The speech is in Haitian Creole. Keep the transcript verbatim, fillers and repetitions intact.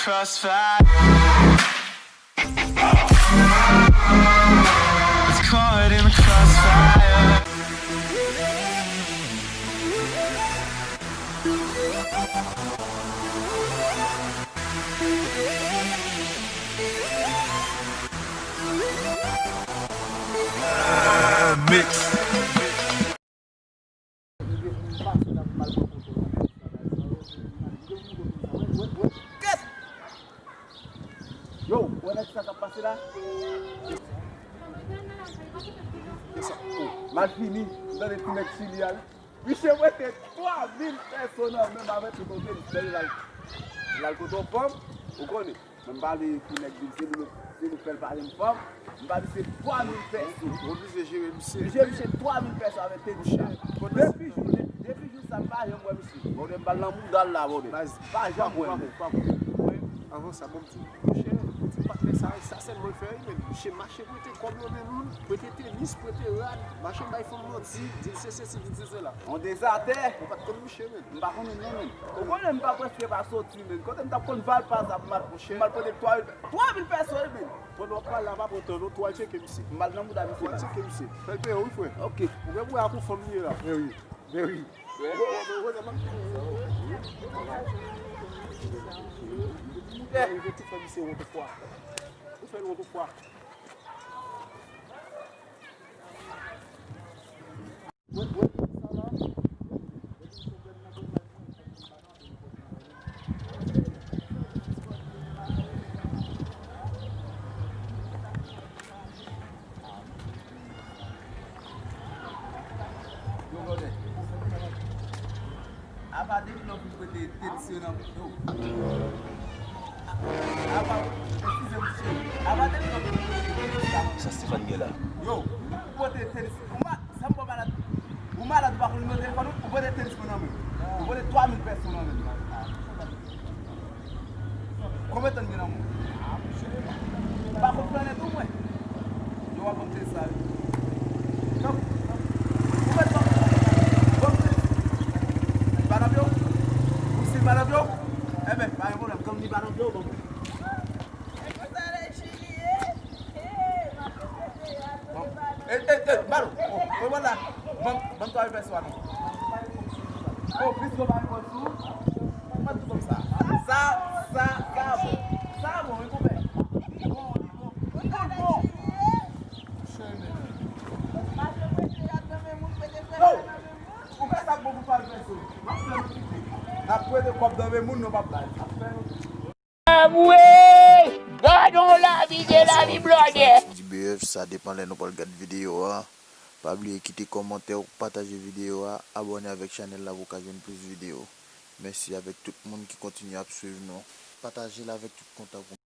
Crossfire. It's caught in the crossfire. Mix. Yo, wè nèg sa k ap pase la? Malfini, m tande ti nèg Chili a la. Misye mete twa mil pèso nan men m avèk tout ote, misye l al, l al kote yon fanm, ou konnen. Mwen m pale pou nèg di m se nou, se nou fè l pale m fanm. M pale se twa mil pèso. Ou oblije jere misye. Misye, misye twa mil pèso avèk tenis la. Depi jou, depi jou sa m pa janm wè misye. Bòdè m bal nan mouda l la, bòdè. Baz, pa janm wè. Avan sa, bon, m di, monchè, ti patnè sa, sa sèlman l fè, wi, men misye mache prete kòb nan men moun, prete tenis, prete rad, mache bay fanm manti, di l se sesi, di l se sela. On dezatè. Ou pa t konn misye, men. M pa konnen non, men. Ou konnen m pa prèske pa soti, men. Kote m t ap konn Valpa sa pou m al, pou m al pote twa mil, twa mil pèso, wi, men. Pandan w ap pale la, pa pran tan non, tou al tcheke misye. M al nan mouda misye la. Tou al tcheke misye. Fè l peye w, wi, frè. Ok. Ou gen pou wè ak yon fanm li ye la. Men wi. Men wi. Ou rive tou fè misye wont yon fwa. Ou fè l wont yon fwa. Yo, brother. Apa depi lè w fin prete tenis yo nan men yo. Apa, eskize m, cheri. Apa depi lè w fin prete tenis yo nan men yo. Sa Stéphane gen la? Yo, ou pote tenis. Ou ma-, sa m pa malad. Ou malad, ou pa konn nimewo telefòn ou, ou pote tenis mwen nan men. Ou pote twa mil pèso nan men. Konbyen tan m gen nan men w? Pa konn flannen tou mwen. Yo w ap ban m test sa wi. Tank ou mèt ban m, ban m test. Li pa nan pye w? Ou si li pa nan pye w? Enben, pa gen pwoblèm. Tank li pa nan pye w, ban m. Bon. E, e, e, Balou, o, o, wala. Ban m, ban m twa mil pèso a non. O, plis ke w pa repòn sou. Mwen di konsa. Sa, sa, sa bon. Sa bon, wi, konpè. Li bon, li bon. Li bon, bon. Yo, ou fè sa k bon pou twa mil pèso. N ap fè nou kite. N ap prete kòb nan men moun, nou p ap bay. N ap fè nou kite. Anmwey! Gadon lavi de lavi blòdè! Di B F, sa depann lè nou pral gad videyo a. Pa bliye kite kòmantè w, pataje videyo a, abòne avèk chanèl la pou w ka jwenn plis videyo. Mèsi avèk tout moun ki kontinye ap swiv nou. Pataje l avèk tout kontak ou.